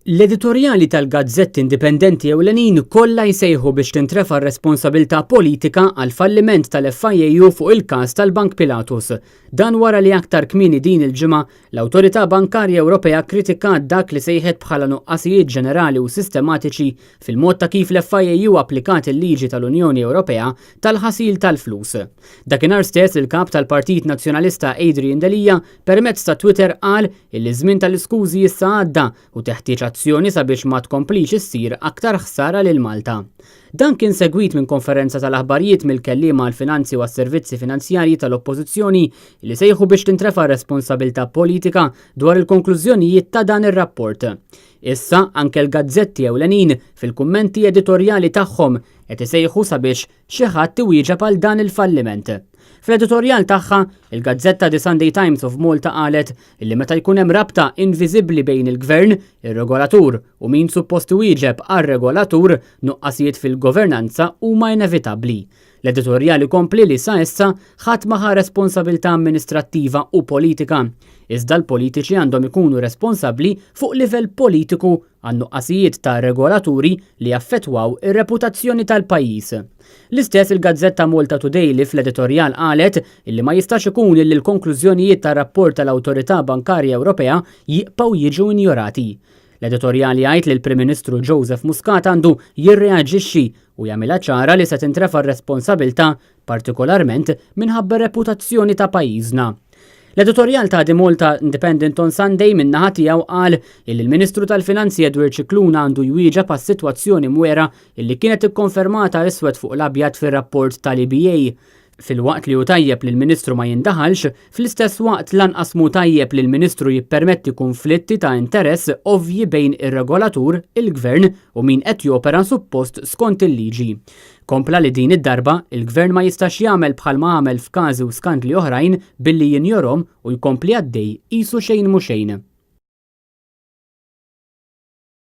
L-editorjali tal-gazzetti indipendenti ewlenin kollha jsejħu biex tintrefa' r-responsabilità politika għall-falliment tal-FIAU fuq il-każ tal-Bank Pilatus. Dan wara li aktar kmieni din il-ġimgħa, l-Awtorità Bankarja Ewropea kkritikat dak li sejħet bħala nuqqasijiet ġenerali u sistematiċi fil-mod ta' kif l-FIAU applikat il-liġi tal-Unjoni Ewropea tal-ħasil tal-flus. Dakinhar stess il-Kap tal-Partit Nazzjonalista Adrian Delia permezz ta' Twitter qal illi ż-żmien tal-iskużi issa għadda u teħtieġ azzjoni sabiex ma tkomplix issir aktar ħsara lil Malta. Dan kien segwit minn konferenza tal-aħbarijiet mill-kelliema għall-finanzi u għas-servizzi finanzjarji tal-Oppożizzjoni li sejħu biex tintrefa' responsabilità politika dwar il-konklużjonijiet ta' dan ir-rapport. Issa anke l-gazzetti ewlenin fil-kummenti editorjali tagħhom qed isejħu sabiex xi ħadd iwieġeb għal dan il-falliment. Fl-editorjal tagħha, il-gazzetta The Sunday Times of Malta qalet li meta jkun hemm rabta inviżibbli bejn il-gvern, ir-regolatur u min suppost iwieġeb għar-regolatur, nuqqasijiet fil-governanza huma inevitabbli. L-editorjal ikompli li sa issa ħadd ma ħa responsabilità amministrattiva u politika. Iżda l-politiċi għandhom ikunu responsabbli fuq livell politiku għan-nuqqasijiet ta' regolaturi li jaffettwaw ir-reputazzjoni tal-pajjiż. L-istess il-gazzetta Malta Today li fl-editorjal qalet illi ma jistax ikun illi l-konklużjonijiet tar-rapport tal-Awtorità Bankarja Ewropea jibqgħu jiġu injorati. L-editorjal jgħid li l-Prim Ministru Joseph Muscat għandu jirreaġixxi u jagħmilha ċara li se tintrefa' r-responsabilità partikolarment minħabba r-reputazzjoni ta' pajjiżna. L-editorjal ta' The Malta Independent on Sunday min-naħa tiegħu qal illi l-Ministru tal-Finanzi Edward Scicluna għandu jwieġeb għas-sitwazzjoni mwera illi kienet ikkonfermata iswed fuq l-abjad fir-rapport tal-EBA. Filwaqt li hu tajjeb li l-Ministru ma jindaħalx, fl-istess waqt lanqas mhu tajjeb li l-Ministru jippermetti kunflitti ta' interess ovvji bejn ir-regolatur, il-Gvern u min qed jopera suppost skont il-liġi. Kompla li din id-darba, il-Gvern ma jistax jagħmel bħalma għamel f'każi u skandli oħrajn billi jinjorhom u jkompli għaddej qisu xejn mhu xejn.